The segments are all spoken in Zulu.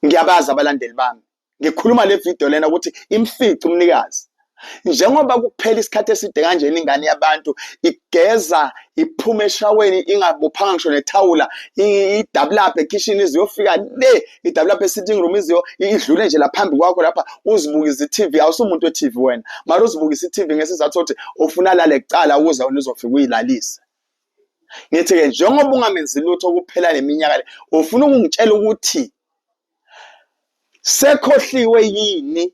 Ngiyabazi abalandeli bami. Ngikhuluma le video lena ukuthi imfice umnikazi. Njengoba kuphela isikhathi eside kanjena ingane yabantu igeza iphuma eshaweni ingabophanga ngisho nethawula, idabulapha ekhishini iziyofika le, idabulapha e-sitting room iziyo idlule nje laphambi kwakho lapha, uzibukise i-TV. Awusumuntu we-TV wena, mara uzibukise i-TV ngesizathu sokuthi ufuna lale kucala ukuze wena uzofika uyilalise. Ngithi-ke njengoba ungamenzi lutho kuphela leminyaka le, ufuna ukungitshela ukuthi sekhohliwe yini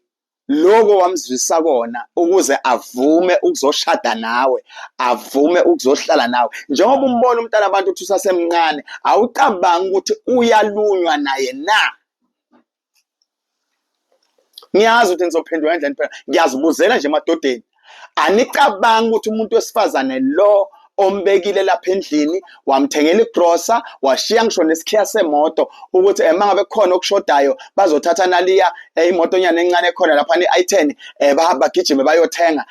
lokho wamzwisa kona ukuze avume ukuzoshada nawe, avume ukuzohlala nawe? Njengoba umbona umntana abantu ukuthi usasemncane, awucabangi ukuthi uyalunywa naye na? Ngiyazi ukuthi nizophendula ngendlela phela, ngiyazibuzela nje emadodeni. Anicabangi ukuthi umuntu wesifazane lo ombekile lapha endlini, wamthengela igrosa, washiya ngisho nesikhiya semoto ukuthi uma ngabe kukhona okushodayo bazothatha naliya imoto nyana encane ekhona lapha i-i10, bagijime bayothenga.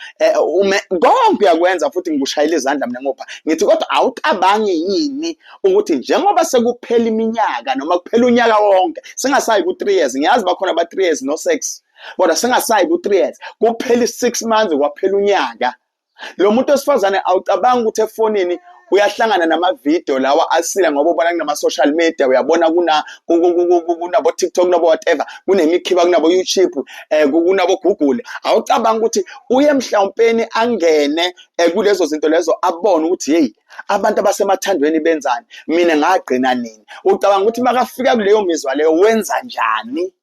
Ume konke uyakwenza futhi ngikushayela izandla mina ngopha ngithi, kodwa awucabangi yini ukuthi njengoba sekuphela iminyaka noma kuphela unyaka wonke, singasayi ku-3 years, ngiyazi bakhona ba-3 years no sex, kodwa singasayi ku-3 years, kuphela i-6 months, kwaphela unyaka, lo muntu wesifazane awucabangi ukuthi efonini uyahlangana namavidiyo lawa asile? Ngoba ubona kunama-social media, uyabona kunabo-TikTok, kunabo whatever, kunemikhiba, kunabo-YouTube, kunabo-Google. Awucabangi ukuthi uye mhlawumpeni angene kulezo zinto lezo, abone ukuthi hey, abantu abasemathandweni benzani, mina ngagcina nini? Ucabanga ukuthi makafika kuleyo mizwa leyo wenza njani?